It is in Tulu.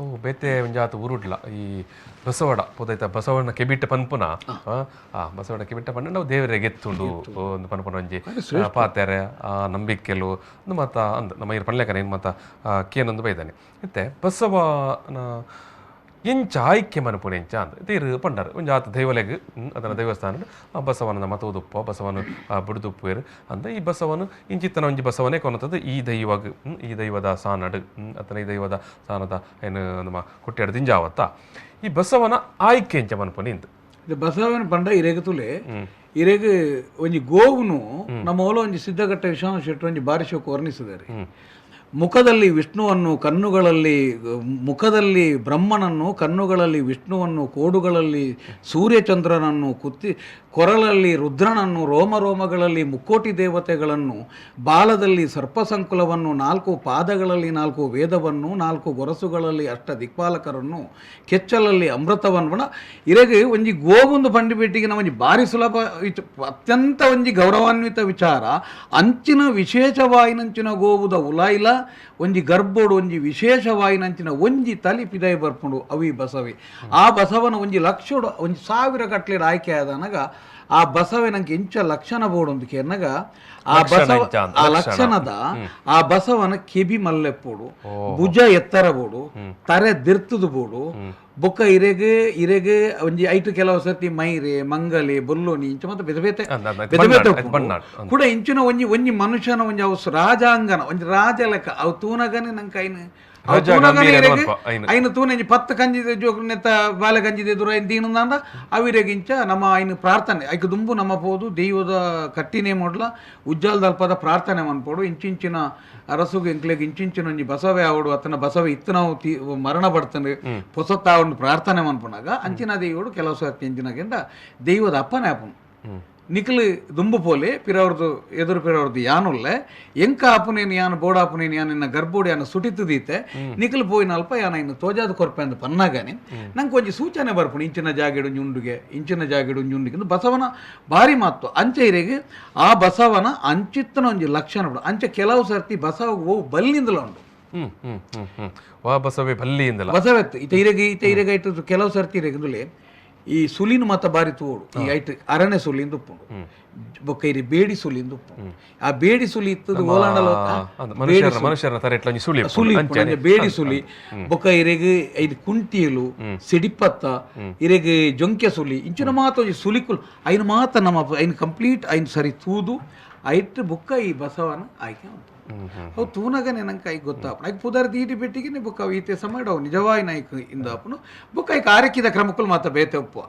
ಓ ಬೇತೆ ಒಂಜಾತ್ ಊರುಡ್ಲ ಈ ಬಸವಡ ಪೋದೈತ ಬಸವಣ್ಣ ಕೆಬಿಟ್ಟ ಪನ್ಪುನ ಆ ಬಸವಡ ಕೆಬಿಟ್ಟ ಪಂಡ ನಾವು ದೇವರಿಗೆ ಎತ್ತುಂಡು ಒಂದು ಪನ್ಪುನ ಒಂಜಿ ಪಾತೆರೆ ಆ ನಂಬಿಕೆಲು ಒಂದು ಮಾತ ಅಂದ್ ನಮ್ಮ ಇರ್ ಪನ್ಲೆಕನೆ ಏನು ಮಾತ ಕೇನೊಂದು ಬೈದಾನೆ. ಇತ್ತೆ ಬಸವನ ಎಂಚ ಆಯ್ಕೆ ಮನ್ಪುನ ಎಂಚ ಅಂದ್ ತೀರು ಪಂಡರ್ ಒಂಜಾತ್ ದೈವಲೆಗ್ ಅದನ್ನ ದೇವಸ್ಥಾನ ಆ ಬಸವನ ಮತೋದುಪ್ಪ ಬಸವನ ಬುಡ್ದುಪ್ಪುವೆರ್ ಅಂದ ಈ ಬಸವನ ಇಂಚಿತ್ತನ ಒಂಜಿ ಬಸವನೇ ಕೊನತದ ಈ ದೈವಗ್ ಈ ದೈವದ ಸಾನಡ್ ಅತನ ಈ ದೈವದ ಸಾನದ ಏನು ನಮ್ಮ ಕುಟ್ಯಾಡ್ ದಿಂಜಾವತ್ತ ಈ ಬಸವನ ಆಯ್ಕೆ ಎಂಚ ಮನ್ಪುನಿ ಇಂದ್. ಇದು ಬಸವನ ಪಂಡ ಇರೆಗ್ ತುಲೆ ಇರೆಗ್ ಒಂಜಿ ಗೋವುನು ನಮ್ಮ ಓಲ ಒಂಜಿ ಸಿದ್ಧಗಟ್ಟ ವಿಶ್ವನಾಥ ಶೆಟ್ಟರು ಒಂಜಿ ಬಾರಿ ಶೋಕು ವರ್ಣಿಸಿದ್ದಾರೆ. ಮುಖದಲ್ಲಿ ವಿಷ್ಣುವನ್ನು, ಕಣ್ಣುಗಳಲ್ಲಿ ಮುಖದಲ್ಲಿ ಬ್ರಹ್ಮನನ್ನು, ಕಣ್ಣುಗಳಲ್ಲಿ ವಿಷ್ಣುವನ್ನು, ಕೋಡುಗಳಲ್ಲಿ ಸೂರ್ಯಚಂದ್ರನನ್ನು, ಕುತ್ತಿ ಕೊರಳಲ್ಲಿ ರುದ್ರನನ್ನು, ರೋಮ ರೋಮಗಳಲ್ಲಿ ಮುಕ್ಕೋಟಿ ದೇವತೆಗಳನ್ನು, ಬಾಲದಲ್ಲಿ ಸರ್ಪಸಂಕುಲವನ್ನು, 4 ಪಾದಗಳಲ್ಲಿ 4 ವೇದವನ್ನು, 4 ಗೊರಸುಗಳಲ್ಲಿ ಅಷ್ಟ ದಿಕ್ಪಾಲಕರನ್ನು, ಕೆಚ್ಚಲಲ್ಲಿ ಅಮೃತವನ್ನು. ಇರೆಗೆ ಒಂಜಿ ಗೋವುಂದು ಪಂಡಿಪೇಟಿಗೆ ನಮ್ಮ ಒಂಜಿ ಭಾರಿ ಸುಲಭ ಅತ್ಯಂತ ಒಂಜಿ ಗೌರವಾನ್ವಿತ ವಿಚಾರ. ಅಂಚಿನ ವಿಶೇಷವಾಯಿನಂಚಿನ ಗೋವುದ ಉಲಾಯಿಲ ಒಂಜಿ ಗರ್ಭೋಡು ಒಂಜಿ ವಿಶೇಷವಾಯಿನಂಚಿನ ಒಂಜಿ ತಲಿ ಪಿದೈ ಬರ್ಪುಂಡು ಅವಿ ಬಸವೆ. ಆ ಬಸವನ ಒಂಜಿ ಲಕ್ಷೋಡು ಒಂಜಿ ಸಾವಿರ ಕಟ್ಲೆ ಆಯ್ಕೆ ಆದನಗ ಆ ಬಸವನಂಗೆ ಇಂಚ ಲಕ್ಷಣ ಬೋಡು ಅಂತ ಕೇರ್ನಗ ಆ ಲಕ್ಷಣ ಬಸವ ಇಂಚ ಅಂತ, ಆ ಲಕ್ಷಣ. ಲಕ್ಷಣದ ಆ ಬಸವನ ಕೆಬಿ ಮಲ್ಲೆಪ್ಪೋಡು, ಭುಜ ಎತ್ತರ ಬೋಡು, ತರೆ ದಿರ್ತದು ಬೋಡು, ಬೊಕ್ಕ ಇರೆಗ್ ಇರೆಗ್ ಒಂಜಿ ಐಟು ಕೆಲವು ಸರ್ತಿ ಮೈರೆ ಮಂಗಲೆ ಬೊಲ್ಲೋನಿ ಇಂಚ ಮತ್ತೆ ಬೇತೆ ಬೇತೆ ಅಂದ್ ಅಂದ್ ಬೇತೆ ಬೇತೆ ಬಣ್ಣಾಡ್, ಉಪ್ಪುಂಡು. ಬಣ್ಣಾಡ್, ಅಂದ್. ಕೂಡ ಇಂಚಿನ ಒಂಜಿ ಒಂಜಿ ಮನುಷ್ಯನ ಒಂಜಿ ಅವು ರಾಜಾಂಗನ ಒಂಜಿ ರಾಜ ಲೆಕ್ಕ ಅವು ತೂನಗನೆ ನಂಗೆ ಐನು ಅವು ರಾಜ ತೂನಗನೆ ಗಂಭೀರ ಇರೆಗ್ ಅನ್ಪ, ಐನು. ಐನು ತೂನ ಒಂಜಿ 10 ಕಂಜಿದ ಜೋಕು ನೆತ್ತ ಬಾಲೆ ಕಂಜಿದ ಎದುರು ಐನು ದೀನಂದಾಂಡ ಅವಿರೆಗಿಂಚ ನಮ್ಮ ಐನು ಪ್ರಾರ್ಥನೆ ಐಕ್ ದುಂಬು ನಮ್ಮ ಪೋದು ದೈವದ ಕಟ್ಟಿನೇ ಮೊಡ್ಲ ಉಜ್ಜಾಲ್ ದಲ್ಪದ ಪ್ರಾರ್ಥನೆ ಮನ್ಪೋಡು. ಇಂಚಿಂಚಿನ ಅರಸುಗು ಎಂಕ್ಲೆಗ್ ಇಂಚಿಂಚಿನ ಒಂಜಿ ಬಸವೆ ಆವಡು ಅತನ ಬಸವೆ ಇತ್ತು ನಾವು ಮರಣ ಪಡ್ತಾನೆ ಪೊಸತ್ತಾವಡು ಪ್ರಾರ್ಥನೆ ಮನ್ಪುನಾಗ ಅಂಚಿನ ದೈವಡು ಕೆಲವು ಸರ್ತಿ ಇಂಚಿನಗಿಂತ ದೈವದ ಅಪ್ಪನೆ ಆಪುನು. ನಿಕ್ಲು ದುಂಬು ಪೋಲೆ ಪಿರವ್ರದ್ದು ಎದುರು ಪಿರವ್ರದ್ದು ಯಾನುಲ್ಲೆ ಎಂಕ ಆಪುನೇನು ಯಾನು ಬೋಡಾಪುನೇನು ಯಾನು ನಿನ್ನ ಗರ್ಭೋಡು ಯಾನು ಸುಟಿತು ದೀತೆ ನಿಕ್ಲು ಪೋಯಿನ ಅಲ್ಪ ಯಾನ ಇನ್ನು ತೋಜಾದ ಕೊರ್ಪೆ ಅಂದ್ ಪನ್ನಾಗನೆ ನಂಗೆ ಒಂಜಿ ಸೂಚನೆ ಬರ್ಪುಂಡು. ಇಂಚಿನ ಜಾಗೆಡು ಒಂಜಿ ಉಂಡುಗೆ ಇಂಚಿನ ಜಾಗೆಡು ಒಂಜಿ ಉಂಡುಗೆ ಇಂದು ಬಸವನ ಭಾರಿ ಮಾತು. ಅಂಚೆ ಇರೆಗ್ ಆ ಬಸವನ ಅಂಚಿತ್ತನ ಒಂಜಿ ಲಕ್ಷಣ ಬಿಡು. ಅಂಚೆ ಕೆಲವು ಸರ್ತಿ ಬಸವ ಓ ಬಲ್ಲಿಂದಲ ಉಂಡು. ಹ್ಮ್ ಹ್ಮ್ ಹ್ಮ್ ಹ್ಮ್ ವಾ ಬಸವೇ ಬಲ್ಲಿಯಿಂದಲ ಬಸವೆತ್ತು ಇತ ಇರೆಗ್ ಇತ ಇರೆಗ್ ಐಟು ಕೆಲವು ಸರ್ತಿ ಇರೆಗ್ ಇಂದುಲೆ ಈ ಸುಲಿನ ಮತ ಬಾರಿ ತೋಡು ಈ ಐಟ್ ಅರಣೆ ಸುಲಿಂದ ಉಪ್ಪುಂಡು ಬೊಕ್ಕ ಇರಿ ಬೇಡಿ ಸುಲಿಂದ ಉಪ್ಪುಂಡು. ಆ ಬೇಡಿ ಸುಲಿ ಇತ್ತದು ಓಲಾಂಡಲ ಅಂದ್ ಮನುಷ್ಯರ ಮನುಷ್ಯರ ತರ ಎಟ್ಲ ಒಂಜಿ ಸುಳಿ ಉಪ್ಪುಂಡು. ಸುಲಿ ಉಪ್ಪುಂಡು. ಅಂಚನೆ. ಅಂಚೆ ಬೇಡಿ ಸುಲಿ ಬೊಕ್ಕ ಇರೆಗ್ ಐದು ಕುಂಟಿಲು ಸಿಡಿಪತ್ತ ಇರೆಗ್ ಜೊಂಕೆ ಸುಲಿ ಇಂಚಿನ ಮಾತ ಒಂಜಿ ಸುಲಿಕುಲು ಐನು ಮಾತ ನಮ್ಮ ಐನು ಕಂಪ್ಲೀಟ್ ಐನು ಸರಿ ತೂದು ಐಟ್ ಬೊಕ್ಕ ಈ ಬಸವನ ಆಯ್ಕೆ ಉಂಟು. ಹ್ಮ್ ಹ್ಮ್ ಅವು ತೂನಗನೆ ನಂಗೆ ಐಕ್ ಗೊತ್ತಾಪುಂಡು. ಐಕ್ ಪುದರ್ ದೀಟಿ ಪೆಟ್ಟಿಗೆ ಬೊಕ್ಕ ಅವು ಈತೆ ಸಮಯ ಅವು ನಿಜವಾಯಿ ನಾಯ್ಕ ಇಂದಾಪುನು ಬೊಕ್ಕ ಐಕ್ ಆರಕ್ಕಿದ ಕ್ರಮಕ್ಕಲು ಮಾತ ಬೇತೆ ಉಪ್ಪು.